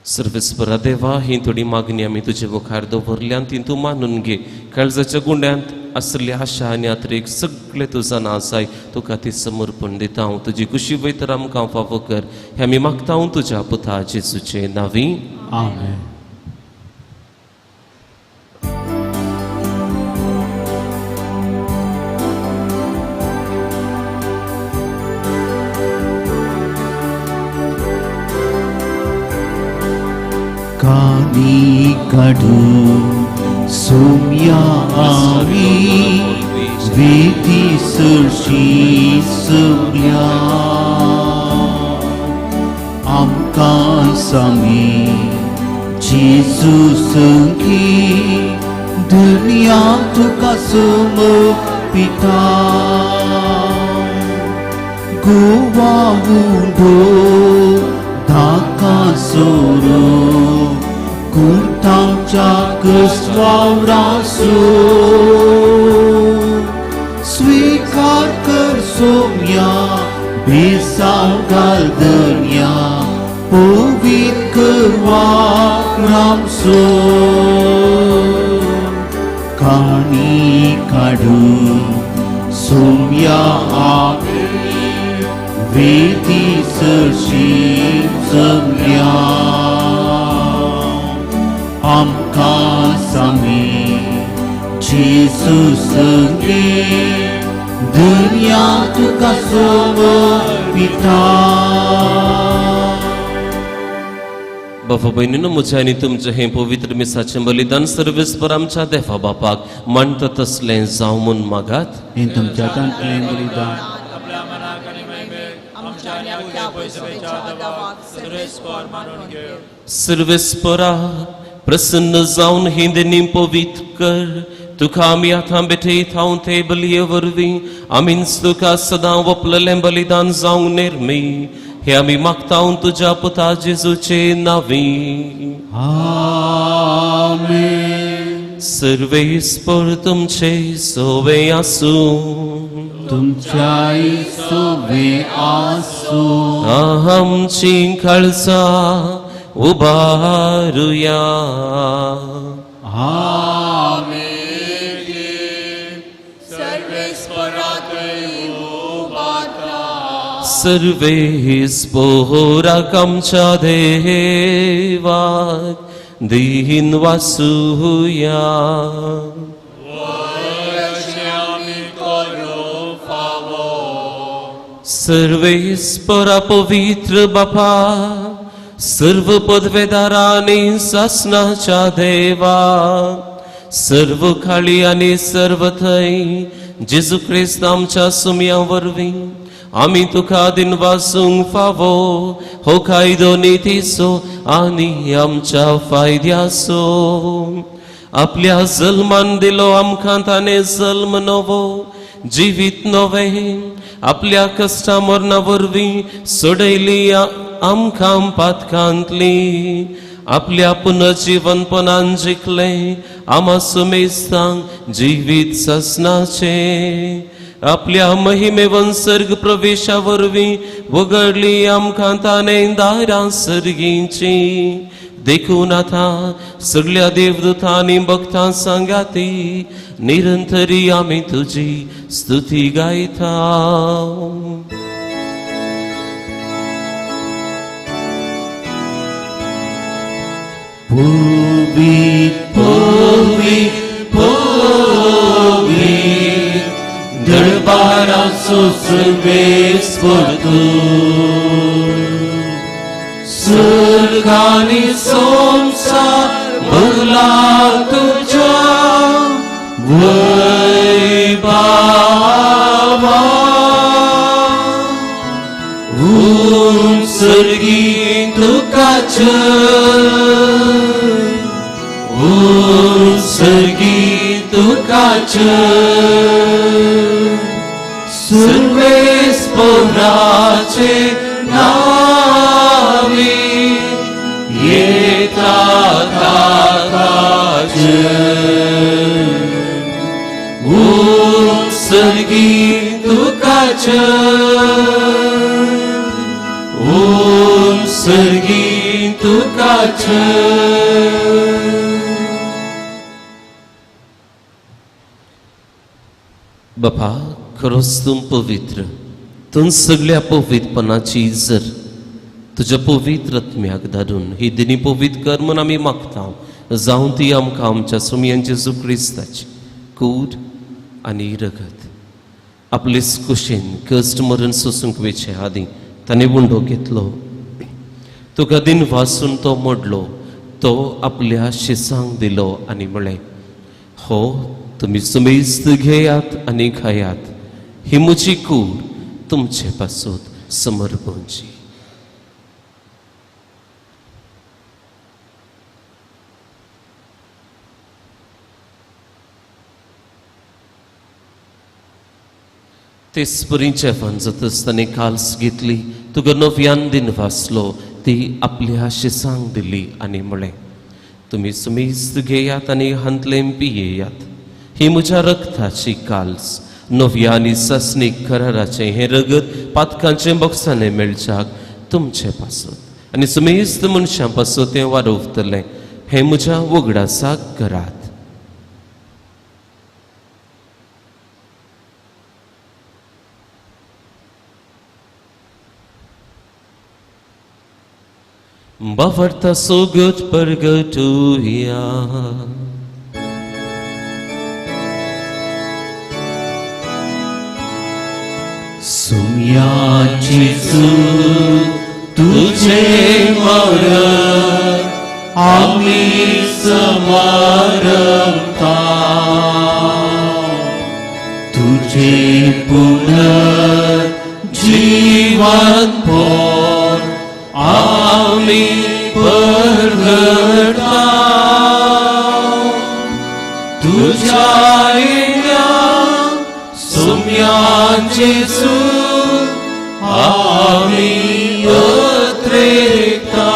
सर्वेस्परा देवा, ही थोडी मागणी आमी तुजे मुखार दवरल्यान ती तूं मानून घे. काळजाच्या गुंड्यांत आसली आशा आनी आत्रेक सगळे तुजा ना आसाय तुका ती समर्पण दिता हांव. तुजी कुशी वयतर आमकां फावो कर हें आमी मागता हांव तुज्या पुता जेजूचे नांवी. आमेन. कानी काडून सोम्या आमी वेदी सरशी सगल्या आमकां सामी जेजू संगी दुनिया तुका समर्पिता. गोवा उंडो धाका सोरो कुर्तांच्या क्रिस्तावरासो स्वीकार कर सोम्या बेसाव घाल दर्या पवित्र करवा रामसो. काणी काडून सोम्या आमी वेदी सरशी जमल्या आमकां सामी जेजू संगी दुनिया तुका समर्पिता. बाबा भयणीनो, म्हजें आनी तुमचें हें पवित्र मिसाचें बलिदान सर्वेस्पर आमच्या देवा बापाक मानता तसलें जावं म्हूण मागात. हें तुमच्या तांतलें बलिदान सर्वेस्परा प्रसन्न जावन ही देणी पवित्र कर. तुका आमी आतां भेटयता हांव ते बलये वरवीं आमीच तुका सदां वपलेलें बलिदान जावंक निर्मी हे आमी मागता तुज्या पुता जेजूचे नांवी. आमेन. सर्वेस्पर तुमचे सोवे आसूं. तुमच्याय सोवे आसूं. आमची काळजां उबारुया. आमेन. सर्वेस्पोराक आमच्या देवाक दीन वासुया. सर्वेस्परा पवित्र बापा, सर्व पदवेदारांनी सासनाच्या देवा, सर्व खाली आनी सर्व थंय जेजू क्रिस्त आमच्या सुमया वरवीं आमी तुका दिनवासूंक फावो हो कायदो नितीचो आनी आमच्या फायद्याचो. आपल्या जल्मान दिलो आमकां ताणें जल्म नवो जिवीत नवें, आपल्या कश्टा मरणा वरवीं सोडयली आमकां पातकांतली, आपल्या पुनर्जीवनपणान जिखलें आमा सुमेस्तांक जिवीत ससनाचें. आपल्या महिमेवन सर्ग प्रवेशा वरवीं वगडली आमकां ताणें दारां सर्गींची. देखून आतां सगळ्या देवदूतांनी भक्तां सांगाती निरंतरी आमी तुजी स्तुती गायता. पवित्र दरबाराचो सर्वेस्पर तूं सुर्गानी संवसार भरला तुज्या वैभावा उंच सर्गी तुका जय उंच सर्गी तुका जय सर्वेस्पराचे नावे येता ताका जय उंच सर्गी तुका जय उंच सर्गी तुका जय. बापा खरोच तूं पवित्र, तूं सगळ्या पवित्रपणाची जर तुज्या पवित्र आत्म्याक धाडून ही दिनी पवित्र कर म्हूण आमी मागता, जावं ती आमकां आमच्या सुमयान जेजू क्रिस्ताची कूड आनी रगत आपलेच कुशीन कश्ट मरण सोसूंक वेचे आदीं ताणें उंडो घेतलो, तुका दिन वासून तो मोडलो, तो आपल्या शिसांक दिलो आनी म्हळें, हो तुमी सुमेस्त घेयात आनी खायात, ही म्हजी कूड तुमचे पासत समर्पणची. तेच परी जेवण जातच ताणें काल्स घेतली, तुका नव्यान दिन वाचलो, ती आपल्या शिसांक दिली आनी म्हळें, तुमी सुमेस्त घेयात आनी हांतलें पियेयात, ही म्हज्या रक्ताची काल्स, नव्या आनी सासणीक कराराचें हें रगत पातकांचें बक्षाणें मेळच्याक तुमचे पासत आनी सुमेस्त मनशां पासत तें वारोवतलें, हें म्हज्या वगडासाक करात. बावडता सोगत परगटुया. सुम्या जेजू तुझे मरण आमी समारंभता, तुझे पुनर्जीवन पोर आमी परगटा, तुझ्या येण्या सुम्या जेजू आमी अत्रेकता.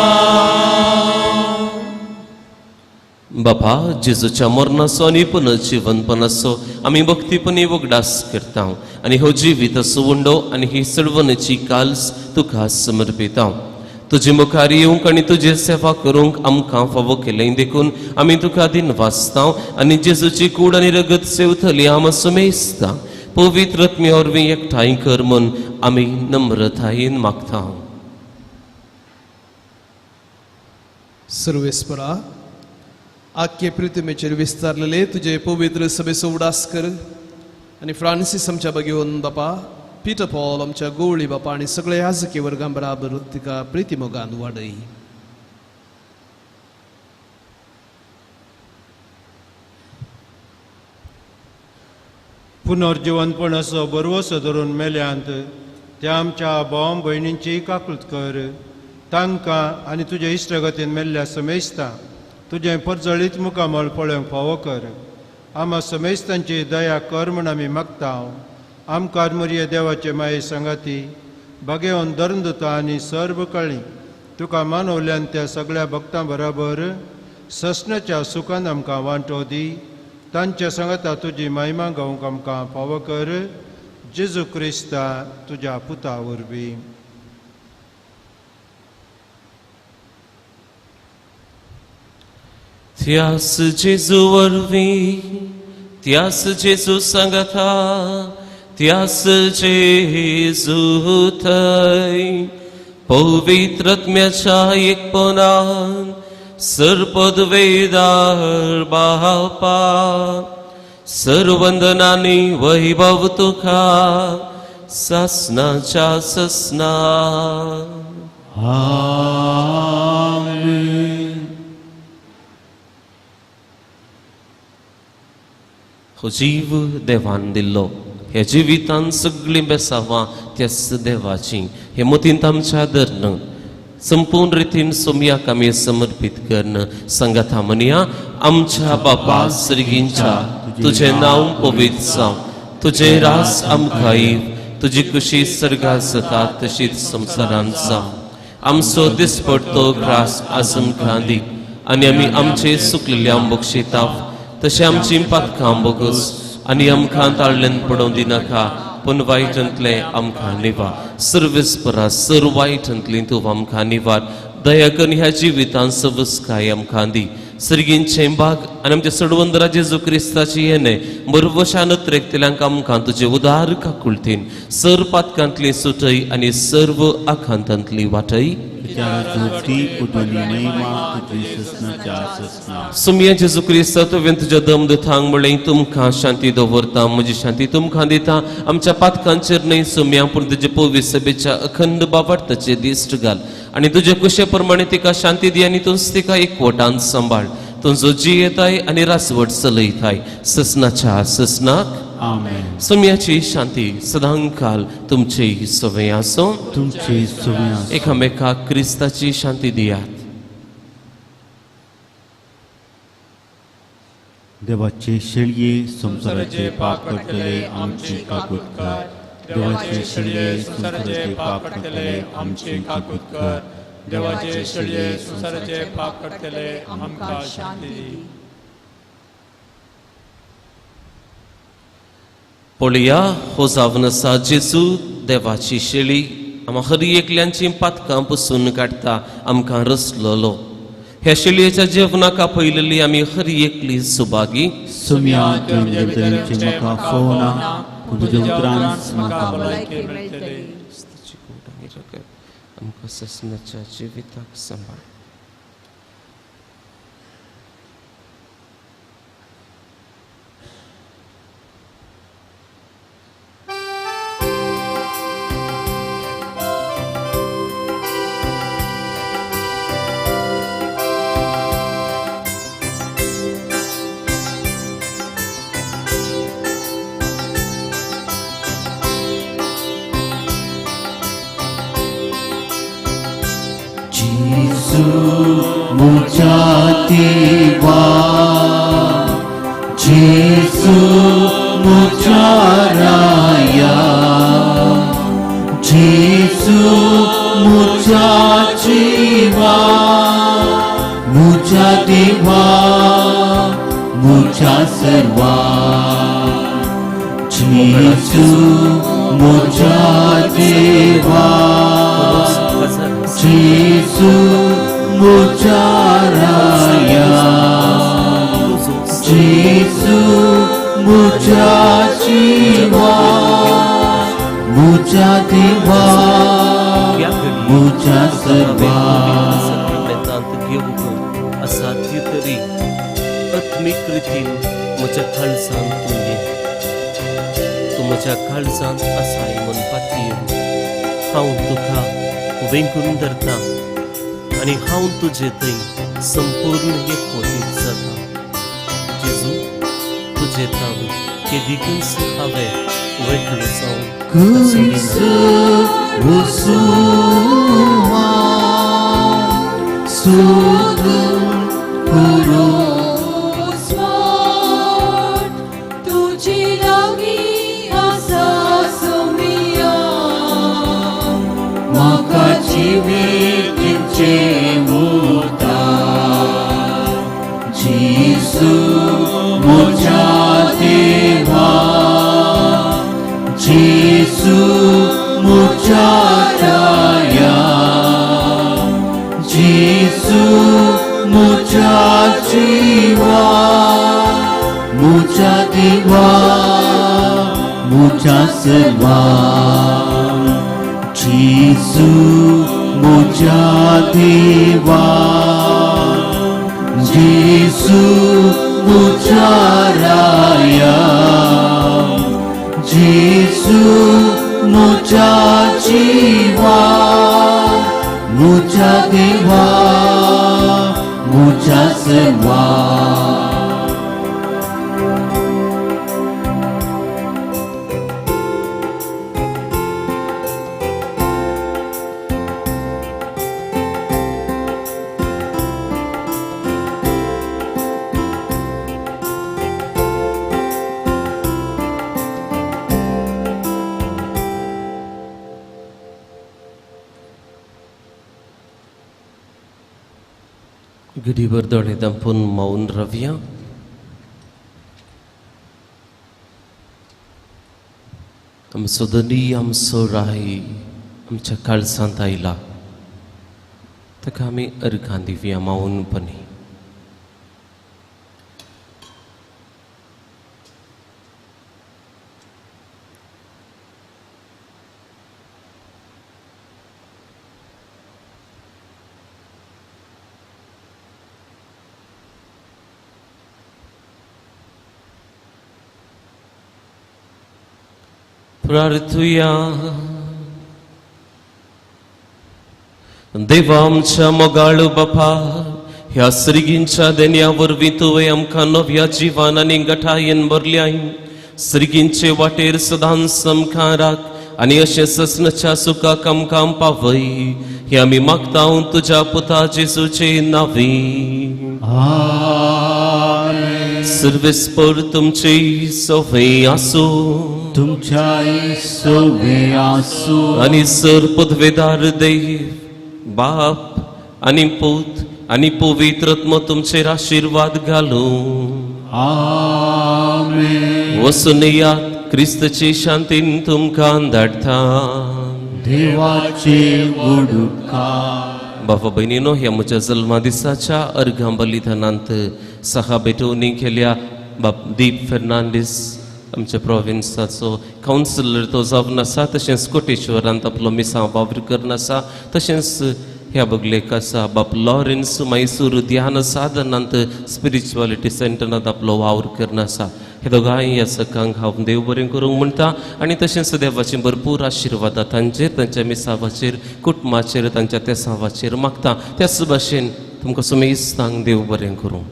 बापा जेजूच्या मरणाचो आनी पुनर्जीवनपणाचो आमी भक्तीपणी उगडास करता आनी हो जिवीत असो उंडो आनी ही सळवणेची काल्स तुका समर्पिता. तुजे मुखार येवंक आनी तुजी सेवा करूंक आमकां फावो केलें देखून आमी तुका दिन वाचता आनी जेजूची कूड आनी रगत सेवतली आम समेस्ता पवित्र आत्म्या वरवीं एकठांय कर म्हूण आमी नम्रतायेन मागता. सर्वेस्परा आख्खे पृथ्वीचेर विस्तारलेले तुजे पवित्र सभेचो उडास कर आनी फ्रांसीस आमच्या बगेवन बापा, पीटर पॉल आमच्या गोवळी बापा आनी सगळे याजकी वर्गां बराबर तिका प्रितीमोगान वाडय. पुनर्जिवनपणाचो बरवसो धरून मेल्यांत त्या आमच्या भाव भयणींची काकूत कर, तांकां आनी तुजे इश्टगतीन मेल्ल्या समेस्ता तुजें परजळीत मुखामळ पळोवंक फावो कर. आमा समेस्तांची दया कर म्हूण आमी मागता. आमकार मरिये देवाचे माये सांगाती बागेवन धर्मदुता आनी सर्व कळी तुका मानवल्यान त्या सगळ्या भक्तां बराबर ससनाच्या सुखान आमकां वांटो दी. तांच्या सांगाता तुजी महिमा गावंक आमकां फावो कर. जेजू क्रिस्ता तुज्या पुता वरवीं. त्यास जेजू वरवीं, त्यास जेजू सांगाता, त्यास जेजू थंय पवित्र आत्म्याच्या एकपणान सर्पदवेदार बापा सर्वंदनानी वैभव तुका ससनाच्या ससना. आमेन. हो जीव देवान दिल्लो, ह्या जिवितान सगळीं बेसावां त्याच देवाची. हे मतींत आमच्या धरण संपूर्ण रितीन सोमयाक आमी समर्पीत करून सांगाता म्हणया, आमच्या बापा सर्गींच्या, तुजें नांव पवित्र जावं, तुजें रास आमकां येव, तुजी कुशी सर्गात जाता तशीच संवसारांत जावं. आमचो दिसपडतो ग्रास आज आमकां दी, आनी आमी आमचे सुकलेल्या बक्षिता तशें आमची पातकां बोगस, आनी आमकां ताळल्यान पडोवं दिनाका, पूण वायटांतलें आमकां निवार. सर्वेस्परा सर वायटांतली तूं आमकां निवार. दया करून ह्या जिवितान सवस्काय आमकां दी. सर्गींचें बाग आनी आमच्या सडवंदरा जेजू क्रिस्ताची येणे बरवशान त्रेकतल्यांक आमकां तुजे उदार काकुळतीन सर पातकांतली सुटय आनी सर्व आखांतांतली वाटय. सुमया जेजू क्रिस्ता, तुवें तुज्या दम दुथांक म्हणलें, तुमकां शांती दवरता, म्हजी शांती तुमकां दिता. आमच्या पातकांचेर न्हय सुमया, पूण तुजे पवित्र सभेच्या अखंड बाबार्थाचे दिश्ट घाल आनी तुजे कुशे प्रमाणे तिका शांती दी आनी तूंच तिका एकवटान सांबाळ. तुजो जी येताय आनी रासवट चलयताय ससनाच्या ससनाक. आमेन. सुमयाची शांती सदांकाल तुमचे सवय आसूं, तुमचे सवय आसूं. एकामेकाक क्रिस्ताची शांती दियात. देवाचे शेळये संवसाराचे पाप करतले आमची काकूत कर. देवाचे शेळये संवसाराचे पाप करतले आमची काकूत कर. देवाचे शेळये संवसाराचे पाप करतले आमकां शांती दी. पळया, हो जावन आसा जेजू देवाची शेळी, आमकां हर एकल्यांची पातकां पुसून काडटा, आमकां रसलोलो. ह्या शेळयेच्या जेवणाक आपयलेली आमी हर एकली सुभागी. सुमया तुवें म्हजे भितर म्हाका फोवना, पूण तुज्या उतरान म्हाका भलायकी मेळटली. आमकां ससनाच्या जिविताक सांबाळ. म्हज्या देवा, जेजू म्हज्या राया, जेजू म्हज्या जिवा, म्हज्या देवा, म्हज्या सर्वा. जेजू म्हज्या देवा, जेजू म्हज्या राया, जेजू म्हज्या जिवा, म्हज्या देवा, म्हज्या सर्वा. घेवंक असाध्य तरी आत्मीक रितीन म्हज्या काळजांत तूं ये. तूं म्हज्या काळजांत आसाय म्हूण पातयेन हांव तुका वेंगून धरता आनी हांव तुजे थंय संपूर्ण एकवटीत जाता. जेजू, तुजे ताव केदीकूच हांवें वेगळो जावन तुजी लागीं आसा सोमिया, म्हाका जिवीत दिवचें उतार. जेजू म्हज्या देवा, जेजू म्हज्या राया, जेजू म्हज्या जिवा, म्हज्या देवा, म्हज्या सर्वा. जेजू म्हज्या देवा, जेजू मुझ्या राया, जेजू मुझ्या जिवा, मुझ्या देवा, मुझ्या सर्वा. घडीभर दोळे धांपून मौन रावया. आमचो धनी, आमचो राय आमच्या काळजांत आयला, ताका आमी अर्घां दिवया मौनपणी. प्रार्थुया. देवा आमच्या मोगाळ बापा, ह्या श्रीगींच्या देण्या वरवीं तुवें आमकां नव्या जिवान आनी गठायेन भरल्याय. श्रीगींचे वाटेर सदांच आमकां राख आनी अशें ससनाच्या सुखाक आमकां पावय, हें आमी मागता तुज्या पुता जेजूचे नांवी. सर्वेस्पर तुमची सवय आसूं, तुमच्याय सवय आसूं. आनी सर पदवेदार देव बाप आनी पूत आनी पवित्र आत्मो तुमचेर आशिर्वाद घालूं. आमेन. वचून येयात, क्रिस्ताची शांतीन तुमकां धाडटा. देवाचे उपकार. बाबा भयणीनो, ह्या म्हज्या जल्मा दिसाच्या अर्घां बलिदानांत सहा भेटवणी केल्या बाब दीप फेर्नांडीस आमच्या प्रोविन्साचो कावन्सिलर तो जावन आसा, तशेंच कोटेश्वरांत आपलो मिसांव वावर करून आसा. तशेंच ह्या बगलेक आसा बाप लॉरेन्स मैसूर ध्यान साधनांत स्पिरिच्युअलिटी सेंटरांत आपलो वावर करून आसा. हे दोगांय ह्या सकांक हांव देव बरें करूंक म्हणटा आनी तशेंच देवाची भरपूर आशिर्वादां तांचेर, तांच्या मिसावाचेर, कुटुंबाचेर, तांच्या तेसावाचेर मागता. त्याच भाशेन तुमकां सुमेस्तांक देव बरें करूं.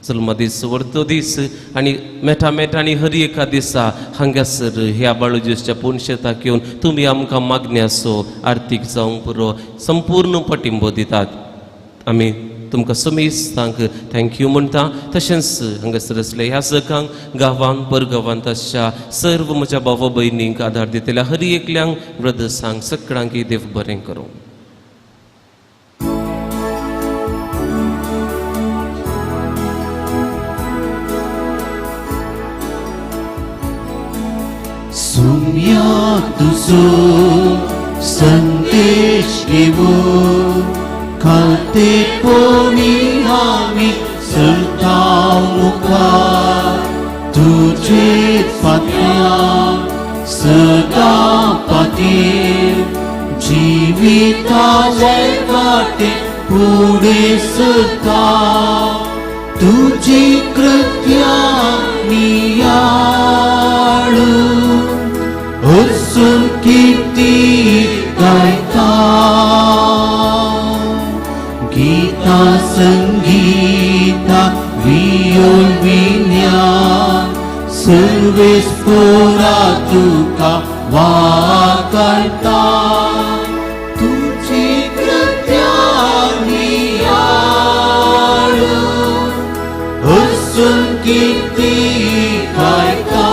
जल्मा दीस, व्हडतो दीस आनी मेटा मेटा आनी हर एका दिसा हांगासर ह्या बाळूजेच्या पुनशेताक येवन तुमी आमकां मागण्याचो आर्थीक जावंक पुरो संपूर्ण पाठिंबो दितात. आमी तुमकां समेस्तांक thank you म्हणटा. तशेंच हांगासर आसले ह्या सकांक गांवांत परगांवांत आसच्या सर्व म्हज्या भावा भयणींक आदार दितल्या हर एकल्यांक ब्रदर्सांक सगळ्यांक देव बरें करूं. सुम्या तुझो संदेश घेऊन खालतेपणी आमी सरता मुखार, तुझे फाटल्यान सदां पातीर, जिविताचे वाटे फुडें सरता, तुजी कृत्या नियाळून हरसून कीर्ती गायता. गीता संगीता वियोल विज्ञान सर्वेस्पोरा तुका वाकर्ता, तुजी कृत्या नियाळून हरसून कीर्ती गायता.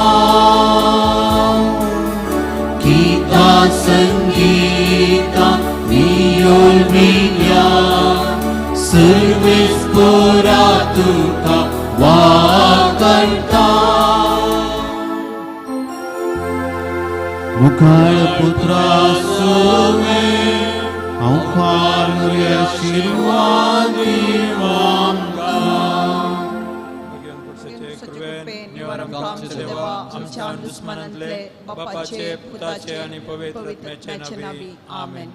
गीता संगीता वियोल विज्ञान सर्वेस्पोरा तुका वाकर्ता. मुखाळ पुत्रा सोवे हांव फार आशिर्वाद आमच्या दुस्मनांतले बापाचे पुताचे आनी पवित्र आत्म्याचे नांवी. आमेन.